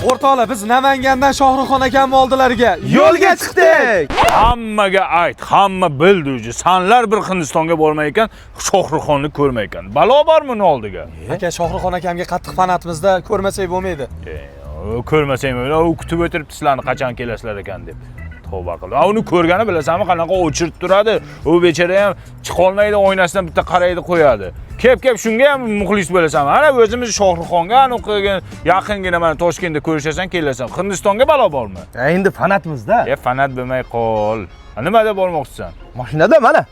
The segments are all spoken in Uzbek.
O'rtoqlar, biz Namangandan Shohruxxon akamning oldilariga yo'lga chiqdik. Hammaga ayt, hamma bildi уже. Sanlar bir Hindistonga bormay ekan, Shohruxxonni ko'rmay ekan. Balo bormi uni oldiga? Aka, Shohruxxon akamga qattiq fanatmizda, ko'rmasak bo'lmaydi. E, ko'rmasang bo'lmaydi. U kutib o'tiribdi sizlarni qachon kelasizlar ekan deb. Tavba qildi. A, uni ko'rgani bilasanmi, qanaqa o'chirib turadi. U bechara ham chiqolmaydi, oynasidan bitta qaraydi, qo'yadi. Kep kep shunga ham muxlis bo'lasan. Ana o'zimiz Shohruxxonga anu qilgan yaqingina mana Toshkentda ko'rishasan, kelasan. Hindistonga balo bormi? Endi fanatmiz-da. E, fanat bo'lmay qol. A, nimada bormoqchisan? Mashinada mana.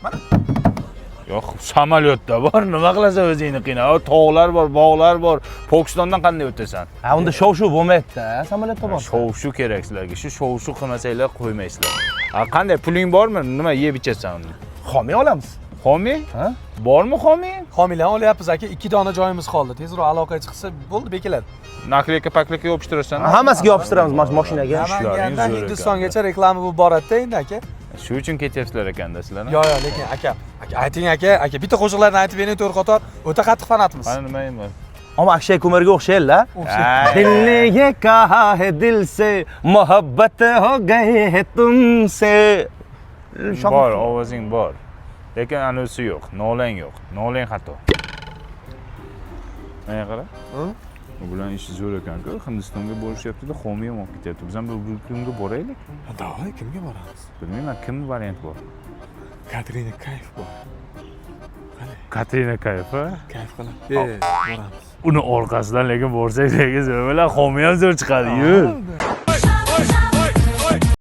Yo'q, samolyotda bor. Nima qilasan o'zingni qiynab? Tog'lar bor, bog'lar bor. Pokistondan qanday o'tasan? Ha, unda shov-shuv bo'lmaydi-da, samolyotda bor. Shov-shuv kerak sizlarga. Shu shov-shuv qilmasanglar qo'ymaysizlar. A, qanday puling bormi? Nima yeb ichasan? Homiy olamiz. Homiy? Ha? Bormi homiy? Homiylarni olyapmiz aka, 2 dona joyimiz qoldi. Tezroq aloqa chiqsa bo'ldi, bekiladi. Наклейка pakleyka yopishtirasam. Hammasiga yopishtiramiz mashinaga. Ishlaring Namangandan zo'r ekan. Hindistongacha reklama bo'lib boradi-da endi aka. Shu uchun ketyapsizlar ekanda sizlar. Yo'q, yo'q, lekin aka, aka ayting aka, aka bitta qo'shiqlarni aytib bering to'rt qator. O'ta qattiq fanatmiz. Mana nima endi? Ammo Akshay Kumarga o'xshaydi-la. Ay. दिल ने ये कहा है दिल से मोहब्बत हो गई है तुमसे. Bor, ovozing bor. Lekin anisi yo'q, nolang yo'q. Nolang xato. Menga qara. U bilan ishi zo'r ekan-ku. Hindistonga borishyapti-da, homiy ham olib ketyapti. Biz ham bir kunga boraylik. Давай, kimga boramiz? Bilmayman, kim variant bor? Katrina Kayf bor. Katrina Kayf, a? Kayf qilib. E, boramiz. Uni orqasidan lekin borsak, lekin zo'r bilan homiy ham zo'r chiqadi. Yur.